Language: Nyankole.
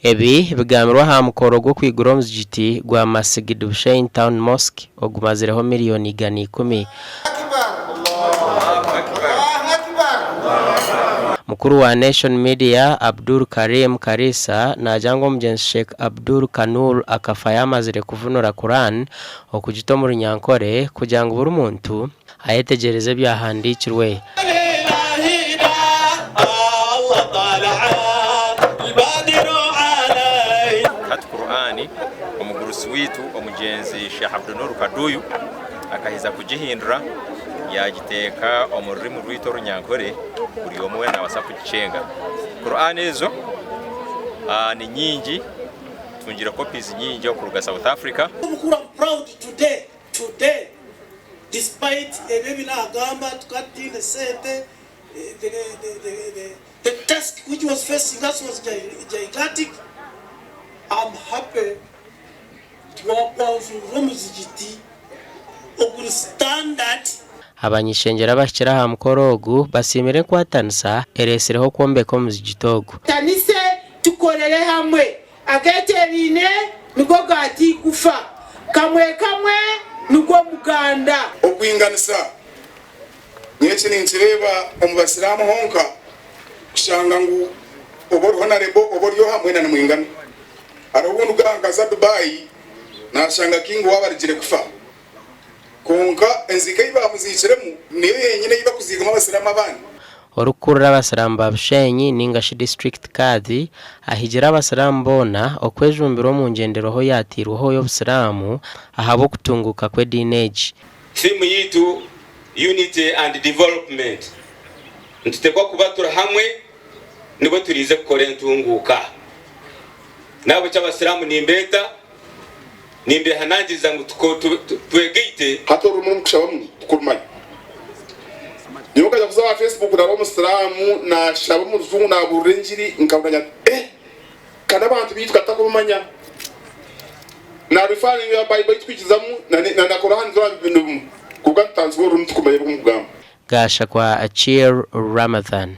Ebi bigambirwe aha mukoro gw'okwigura omuzigiti gwa Masigid Bushenyi Town Mosque ogumazireho miriyoni 110. Mukuru wa Nation Media, Abdul Karim Kariisa naagira ngu omugyenzi Sheikh Abdul Kanul akafa yaamazire kuvunura Quran okugita omu Runyankore kugira ngu buri muntu ayetegyereze ebyahandiikirwe. Hati Kur'ani omugurusi waitu omugyenzi Sheikh Abdunuru Kaduyu akaheza kugihindura yagiteeka omu rurimi rwaitu orunyankore buri omwe weena nabaasa kugikyenga. Kur'ani ezo ni nyingi tungire copies nyingi okuruga South Africa. Mukuru am proud today today despite ebyo ebi nagamba tukaba tutaine sente the the the the task which was facing us was gigantic am happy twakwanzurura omuzigiti oguri standard. Abany'ishengyero abahikire aha mukoro ogu basiimire enkwatanisa eretsireho okwombeka omuzigiti ogu. Tanise tukorere hamwe. Akeeteeraine nigo gaata eigufa, kamwe kamwe nigwo muganda. Okwinganisa, Nyowe eki ninkireeba omu basiraamu honka kushanga ngu oba oriho na rebo oba ori oha mwena nimwingana. Hariho obu nduga nkaza Dubai nashanga king waabo arugire kufa kwonka enziika ei baamuziikiremu niyo yenyine ei bakuziikamu abasiraamu abandi. Orikukurira abasiraamu ba Bushenyi ninga shi District Kadhi ahigire abasiraamu boona okwejumbira omu ngyenderwaho yateirweho y'obusiraamu ahabw'okutunguuka kw'ediini egi. Theme yaitu Unity and Development. Nitutekwa kuba turi hamwe nibwo turiize kukora entunguuka. Nahabwekyo abasiraamu nimbeeta, nimbehanangiriza ngu twegaite. Hati orurimi oru mukushabamu tikurumanya. Nyowe nkaza kuza aha Facebook ndareba omusiraamu nashaba omu rujungu naburira engiri nkahurira ngira nti eh ka n'abantu beitu ka tutakubamanya. Na referring ya Bible ei tukwikirizamu na na Korani zoona nibimwe kwonka nitutanisibwa orurimi tikumanya ebi mukugamba. Gashakwa Achille Ramadhan.